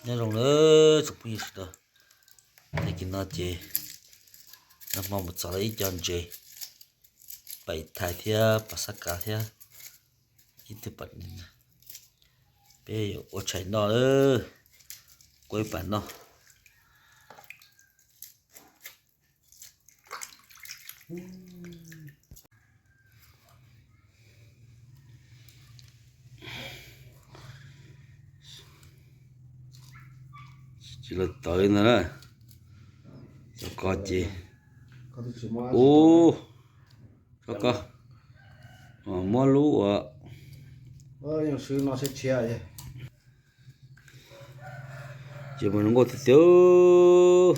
Nyob zoo nawb tsoom phooj ywg sawv daws, tag kis no ces nag hmo mus txog lawv ib co ntses, pais thais thiab pas xab kav thiab ib tug pas, peb yuav ua tshais noj, kuab ib pas noj. Tsis los tawv ntag na. Cov ko ces, ub, cov ko, muab lub ua, ces mas zoo nkauj tiag tiag.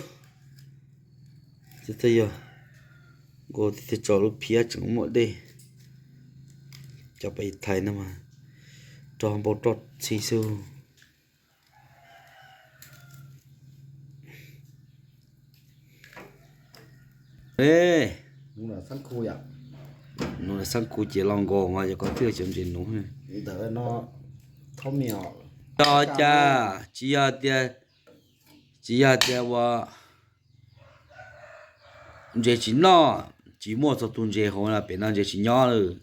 Ces twb yog nkauj tiag tiag, tso lub phiab tseem muaj dej. Cov pais thais no mas rog npau roj txhi xwb. Nus xab khu ces los nkaus mas yog ko twb cov ntses nuv. Tso cas tsis yog tias, tsis yog tias ua ntses tsis noj, tsis muaj txog tus ntses hauv na, pem no ntses tsis nyob lawm.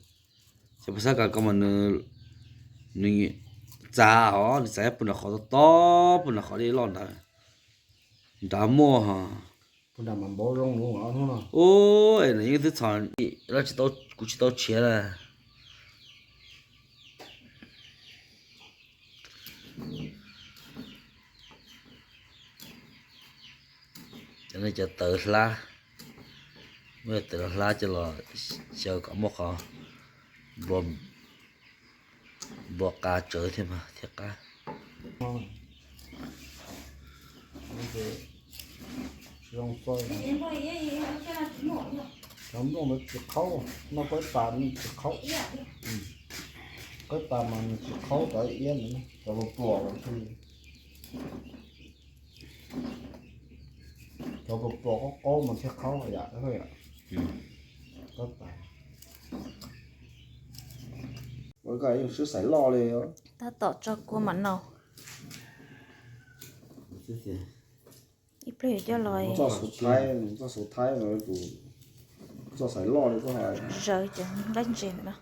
Ces pas xab kav ko mas nws txav os, nws txav puag nram qhov tob tob, puag nram qhov dej loj ntawd, nrad muaj. Ub, es nws yeej twb txhos, kuv tsis tau tshiav na. Cov no cov tawv hlab, muab cov tawv hlab coj los xyaw kom muaj qhov npua qa tsawv thiaj qab. Cov nplooj ntawd tsis qhaub, noj koj ib pas tsis qhaub. Koj ib pas mas nws tsis qhaub cov iab ntawd, cov pluas pluas los, cov pluas pluas qaub qaub mas thiaj qhaub yam. Koj ib pas, ua koj yeej swb xaiv loj li. Tab tom tso kua mam no. Ib pliag yuav coj los, txoj xov thaib, txoj xov thaib, txoj xaiv loj li koj hais, zawv cov nqaij ntses ntawm no.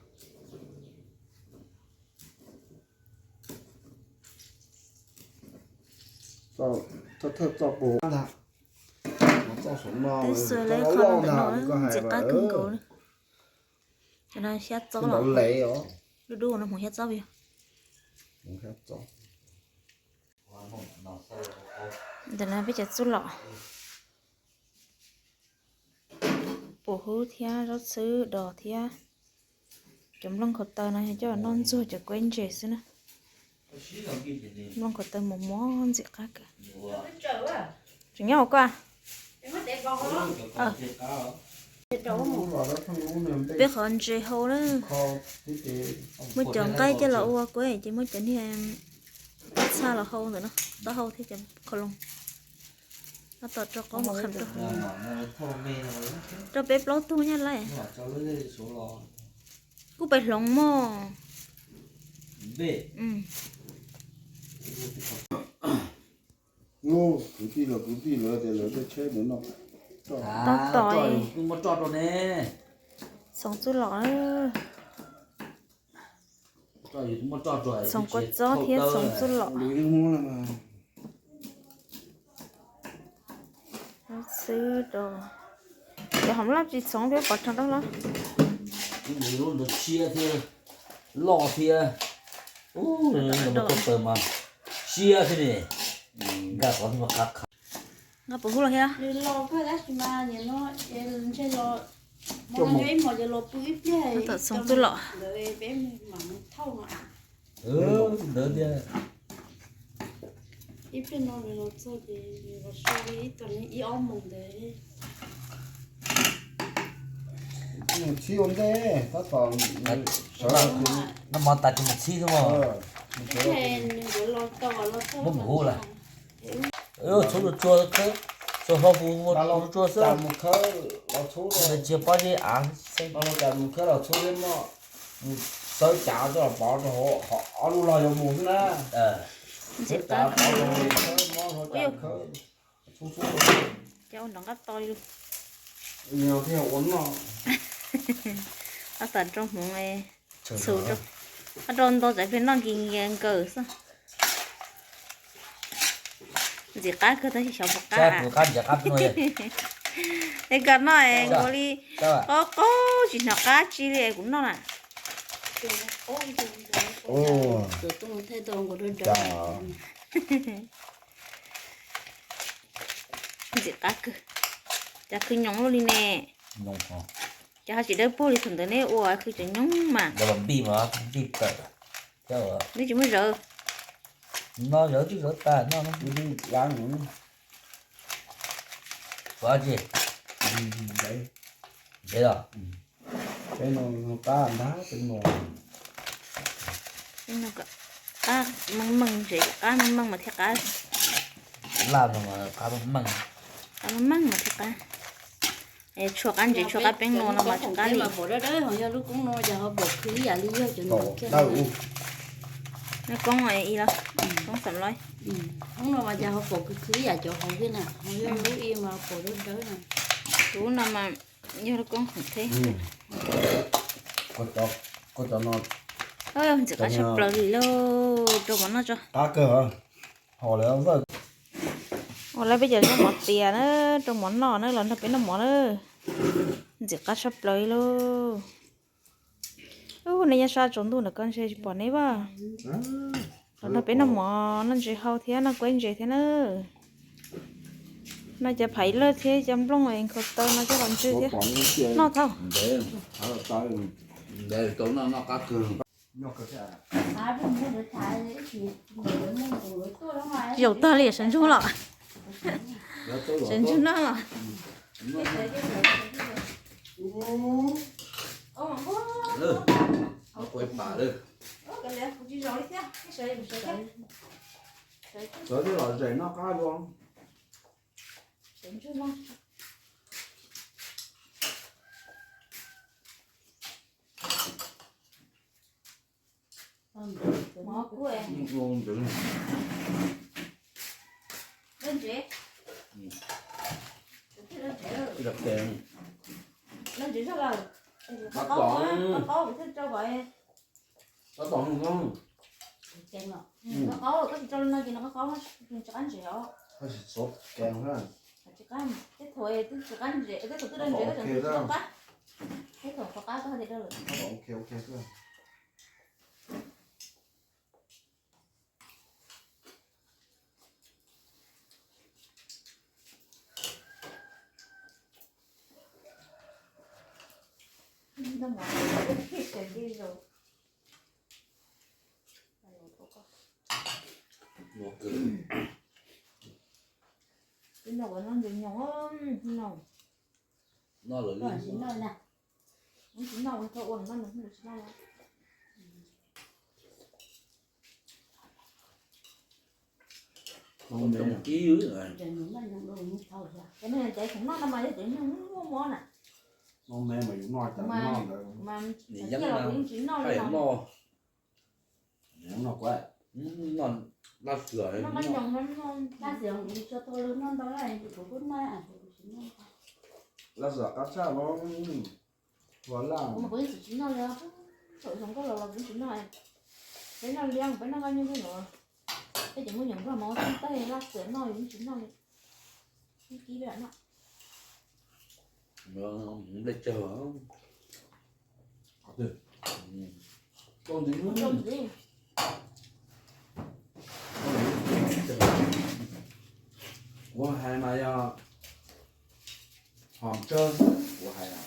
Thawj thawj txoj pus ntag. Twb xuas lawv qhov no ntawm no ntxim qab kawg nkaus li. Cov no xyab txob los, dub dub no hmoov xyab txob yog. Ntawm no peb cov txuj lom, pum hub thiab zaub txhwb dos thiab cov nplooj khaus taw no yog coj los noj ntxuag cov kuab ntses xwb na. Nplooj khaus taw mos mos ntxim qab kawg. Tseem nyob hauv ko. Peb qhov ntses hau na. Muab cov nqaij coj los ua kuab ces muab cov niag pob txha los hau ntawm no, taub hau thiab cov qhov loo. Tab tom rau qaub mus qham rau, rau peb plaub tug nyab laj. Kuj pais hloov mog. Kwv tij los kwv tij lawv tias lawv tej tsheb ntawd no. Tab tom txhoov txuj lom, txhoov kua txob thiab txhoov txuj lom. Xwb rau, cov hom laj tsis txhoov thiab pov rhees rau los. Lub ntawd siab thiab, loj thiab. Ub, ntawd mas koj taw mas siab thiab ne. Nkag qhov mas qab qha. Nqa pum hub los thiab. Tab tom txhoov txuj lom. Ntawd tiag. Ib pliag no nws los txog ces nws los so li ib tag ib ob moos ntawd. Mus txhib ua ntej tab tom sawv los. Noj mov tas ces mus txhib xwb mog. Muab mus hub lawm. Txhoov tsuag tsuag, tsuag hlo mus tsuag xwb. Ntawd tsis pob zeb av. Mus khawb los txhub thiab mog. Mus xawb cav coj los pov rau hauv, ob lub log yuav mus xwb na. Ntxim qab kawg. Ua nrov nqab to li. Ab, tam rau hmoov txhus rau, ab, rau ntau txawv ple noj nki nkaws xwb. Ntxim qab kawg tab sis xyov puas qab. Es koj noj es nkaus li qaub qaub tsis hnov qab tsi li es kuv noj na. Ntxim qab kawg. Cas khwv nyoos luaj li ne. Ces ho tsis dawb paug li thaum ntawd neb ua khwv tseem nyoos mas. Neb tsis muaj zawv. Qab meej meej ntsev, qab meej meej mas thiaj qab. Laj no mas qab meej meej, qab meej meej mas thiaj qab. Tshuaj qab ntsev tshuaj qab peeb no no mas tsis qab li. Pom dawb dawb ho yog lub koob no cas ho pom khwv ib yam li yog cov no. Koob i los, koob xam loj. Koob no mas cas ho pom khwv ib yam cov hauv thiab na, ho yog lub i mas pom dawb dawb na. Lub no mas yog lub koob khoom theb. Ntxim qab tshaj plaws li lauj, rau mov noj tso. Ua lawv peb cov zaub mov tias na, rau mov noj na, los nrog peb noj mov na. Ntxim qab tshaj plaws li lauj. Ub, nej nyob sab tsaus ntuj ntawm ko ntshe tsis pom neb vaj. Los nrog peb noj mov noj ntses hau thiab noj kuab ntses thiab na. Noj cov phaiv lawj thiab cov nplooj nkhaus taw no coj los ntsw thiab. Noj thaum zaum tag li sawv ntsug los, sawv ntsug noj los. Qaub, koj tsis rau li no ces nws qaub qaub, tsis qab ntsev os. Tsis qab, tej thaum twb tsis qab ntsev, tej thaum twb rau ntsev koj tseem tsis qab, tej thaum qhov qab koj hais tias rau lawm. Twb noj ua noj ntses nyoos no. Tsis noj, tsis noj, tsis noj. Cov neeg caiv tseem noj no mas yog cov neeg muaj mob na. Mas tiag los kuv yeej tsis noj li no. Noj laj xwm, noj laj xwm kuv tsis tau noj ntau, kuv kuj noj, kuv tsis noj. Laj xwm qab tshaj los, ua laj. Kuv mas kuv yeej tsis noj li, thaum zoo nkauj los los kuv yeej tsis noj. Peb noj liab, peb noj nqaij nyuj tej no, peb cov muaj nyiam nplog mas ua tej laj xwm noj yeej tsis noj li. Kib peb lam noj. Nplej tsawg. Kuv hais mas yog hom tsawg, kuv hais.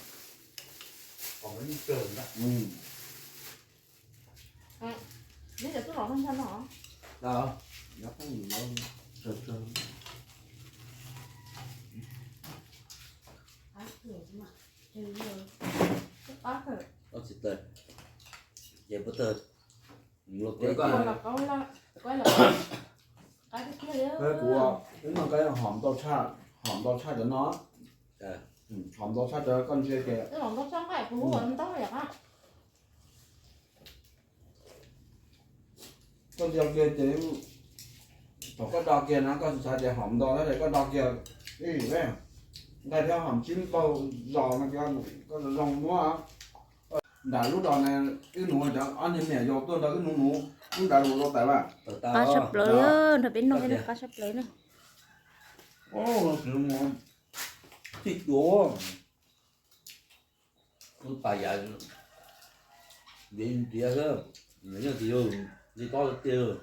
Neb cov tub los noj ntsha no. Nyob phooj ywg tsawg tsawg. Ces puas tawg, kuv, kuv noj qab hom ntau tshaj, hom ntau tshaj cov no. Hom ntau tshaj cov koj ntsia ces, koj ntsia kiag ces Koj do kiag no koj tsis xav tias hom nto tab sis koj do kiag ib nqaij thiab hom tsib npaug zos no ces koj zoo zoo muab. Nram lub dos na, wb nuv cov ob niag me nyuam yaus tuaj nrog wb nuv nuv lub nrad los tau tawm mas. Qab tshaj plaws, nrog peb noj qab tshaj plaws na. Txij tuav wb pas yav ntiav ntiav xwb, nws yeej tsis yog li tob tiag.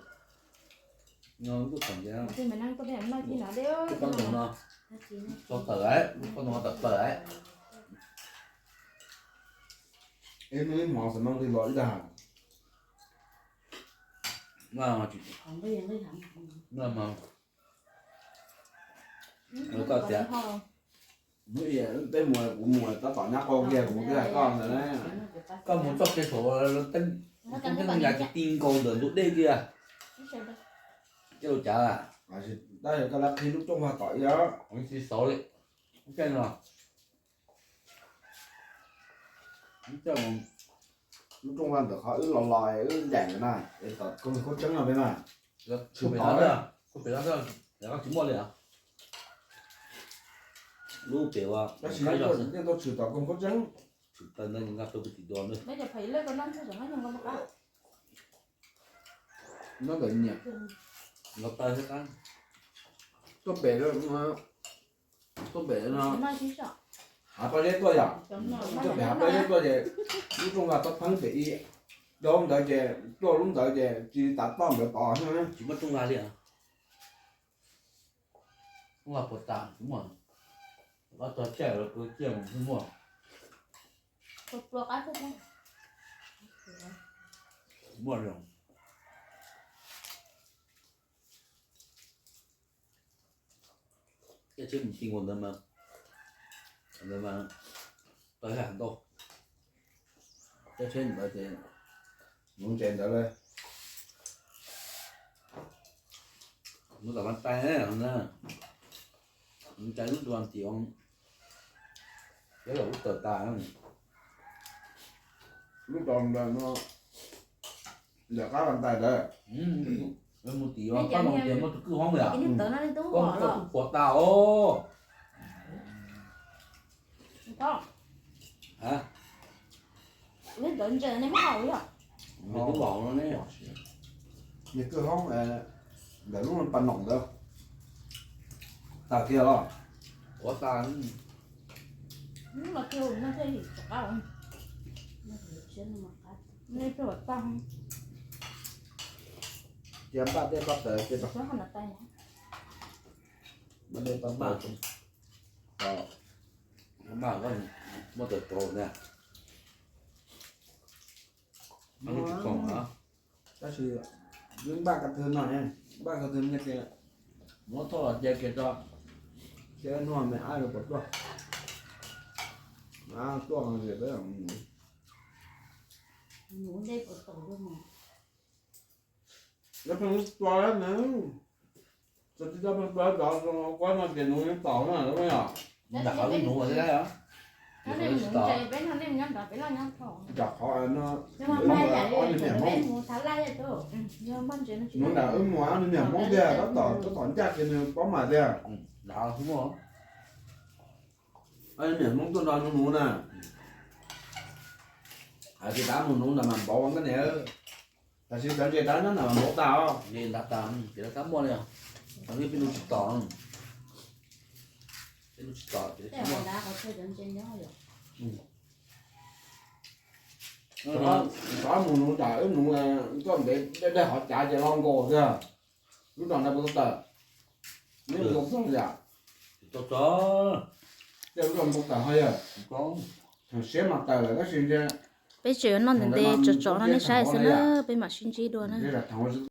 No kuj thaum ntiav no, tau tawm lawm, koj no tawm plaws lawm. Ib hnub ib hmos xam meej li los ib dag. Koj tias, hnub ib peb mus kuv mus tab tom nyab qau kiag kuv twb hais koj ntawd na. Koj mus txoj kev saum teeb, teeb nyas tsis ti nkaus ntawm ntug dej kiag. Coj cav, tab sis koj lab qhib lub rooj vag tom ib tsis xauv li. Ub, lub rooj vag ntawm qhov wb los los wb ncaim ntawd na, es tom koj khaub tseeb no peb mas. Tshwm tom, tsis muaj li. Lub pem ua tab sis yeej tuaj tshwm tom koj khaub tseeb. Tshwm taw ntawd nqa rau pem tim dua na. Nyob ntawm nyiam, nqa taw thiab qab. Tuaj pem, tuaj pem no, hav Paj Zeb tuaj yom. Tuaj pem hav Paj Zeb tuaj ces lub rooj vag txhob pheeb pem ib, rau ntawd ces tuaj lub ntawd ces tsis tas toj ntawd tod. Tsis muaj rooj vag li. Rooj vag puas tas tsis muaj, ob tog caij los kuv ciaj mus twb muaj. Muaj li. Caij tsheb mus ti nkaus ntawd mas, ntawd mas tau ib hais ntau. Caij tsheb ntawd ces nuv ntses ntawd lawm. Nuv tom pas tais na, nuv ntses lub dua tim cov lawm lub tawm tas. Lub dua ntawd no, ntawm qab pas tais ntawd. Mus tim pab no ces muaj tus kwj hoob yom. Koj koj tus phuam tas os. Nws kwj hoob ntawm lub pas noom ntawd tas kiag los. Ua tas. Cia npaj tej pab taws cia, npaj tej pab taws, maj maj muab taws rau na. Tab sis npaj ko tw no, npaj ko tw no ces muab thauj los cia kiag tso, ces nug me ab puas tuaj, tuaj es peb mus. Cov pheej tua na, txog tib cov pheej tua tod kuab no ces nuv yeej tom na, yog nram qhov wb nuv thiab os. Nram qhov no, ob niag niam Hmoob, nuv nram wb mus ob niag niam Hmoob tiag, tab tom ncaj kiag nws paub mas tiag. Ob niag niam Hmoob tuaj nrog nuv nuv na. Hais tias tab mus nuv ntawm Mam Npauv nkaj niam, tam sim cov ntses tab nyob ntawm Mam Npauv tas os. Tab muaj li, peb nuv tsis tom, peb nuv tsis tom ces tsis muaj. Xyov mus nuv nram wb nuv, tuaj ntev deb deb qhov cav ces los nkaus tiag. Lub zos ntawd puas tau tawm? Neb puas tau txog yom? Tau txog. Tej lub zos puas tau tawm ho yog? Tseem siab mas tawm lawm tab sis ntshe peb tseem yuav noj ntev ntev tsov tsov no nej saib xwb na, peb mam sib ntsib dua na.